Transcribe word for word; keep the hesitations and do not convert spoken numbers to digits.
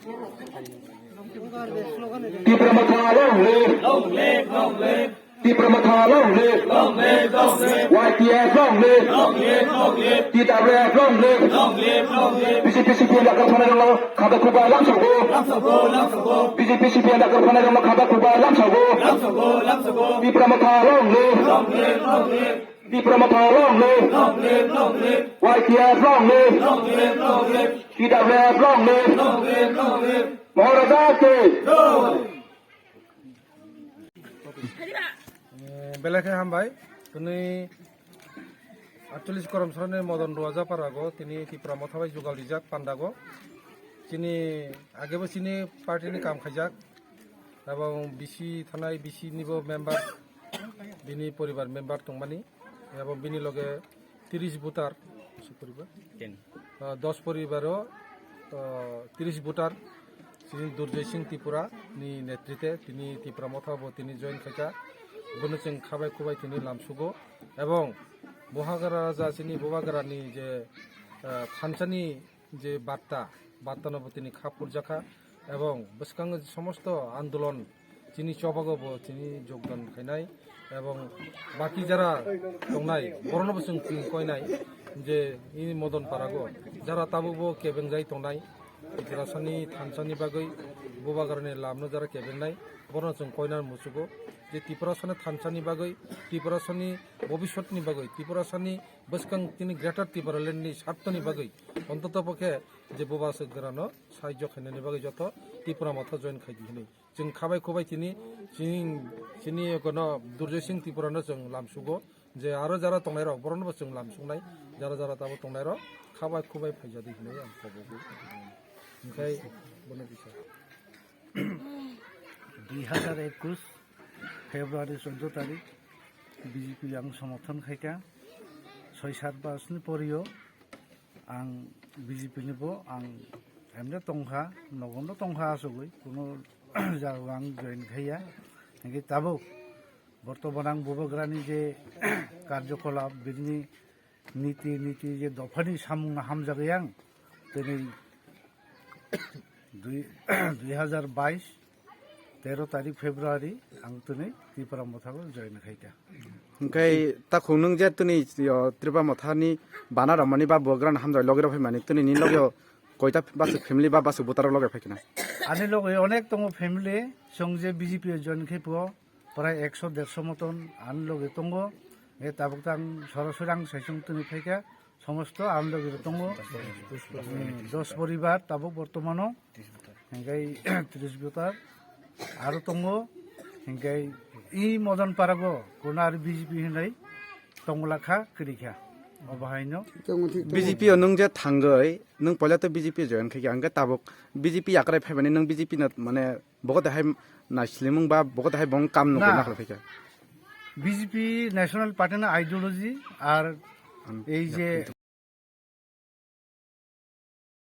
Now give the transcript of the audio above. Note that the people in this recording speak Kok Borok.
Tipra Motha long live. Tipra Motha long live. Long live, long live. Y T F long live. Long live, long live. T W F long live. Long live, long live. B J P C P M dakar phanai rokno khata khukbai lamsago. Lamsago, lamsago. B J P C P M dakar phanai rokno khata khukbai lamsago. Lamsago, lamsago. Tipra Motha long live. Long live, long live. Tipra Motha long live. Long live, long live. Y T F long live. Long live, long live. T W F long live. Long live, long live. Maharaja ki. Jai. Eh, belai khe hambai. Tini aatchollish Koromsrani Modon Ruaja parago tini Tipra Motha bai jugal rijak pandago. Chini agebo chini party ni kam khaijak. Abo bisi thanai bisi nibo member, bini poribar member tongmani. Abo bini loge tris voter, bisi poribar? Ten. Ah, dos poribaro, ah, tris voter, chini Durjoy Singh Tripura ni netrite tini Tipra Motha bo tini join khaika. Bono chwng khabai khubai tini lamsugo. Ebong Bubagra raja chini Bubagra ni je, ah, thansani je barta, barta no bo tini kha phurjakha ebong bwskango somosto andolon chini chobago bo tini jogdan khainai ebong baki jara tongnai borokno bo chwng tini koinai je ini Modon parago jara tabukbo kebengjai tongnai Tiprasani thansani bagwi Bubagrani lamno jara kebengnai borokno chwng koina muchugo je Tiprasani thansani bagwi Tiprasani bobiswtni bagwi Tiprasani bwskang tini Greater Tipraland ni sartoni bagwi ontoto pokhe je Bubagrano sahajyo khainani bagwi joto Tipra Motha join khai di hinwi. Chwng khabai khubai tini chini, chini kono Durjoy Singh Tripura no chwng lamsugo je aro jara tongnai rok borokno bo chwng lamsuknai jara jara tabo tongnai rok khabai khubai phaijadi hinwi ang kobogo. Hinkhe bono bisa. Dui hazar ekush February choddo tarik B J P ang somorthon khaikha. Soi sat bas ni porio ang B J P ni bo ang emne tongkha, nogono tongkha asogoi, kuno jaga ang join khaiya. Hinkhe tabuk bortoman ang Bubagrani je karjokolap, bini niti, niti je dophani samungno hamjagwi ang tini dui, dui hazar bais, tero tarik February ang tini Tipra Mothalo join khaikha. Hinkhe takhuk nwng je tini, yo, Tipra Mothani bana rwmani ba Bubagrano hamjagwi logi rw phaimani tini nini logio koita basuk family ba basuk voter logi phaikha na? Ani logi onek tongo family, chwng je B J P o join khai phuo, prai ekso derso moton ani logi tongo. E tabuk tang sorasori ang saichung tini phaikha. Somosto ang logi tongo, eh, dos poribar tabuk bortomano, hinkhe tris voter aro tongo, hinkhe i Modon parago kuno aro B J P hinlai tongla kha, kwrwi kha. Obo haino. B J P o nwng je thangwi, nwng poila to B J P join khaikha, hinkhe tabuk B J P yakrai phaimani nwng B J P no mane Bogo de hai naislimung ba bogo de hai bong kam nugwi Na. Nakhlai phaikha. B J P National Party ni ideology ar Ang ei je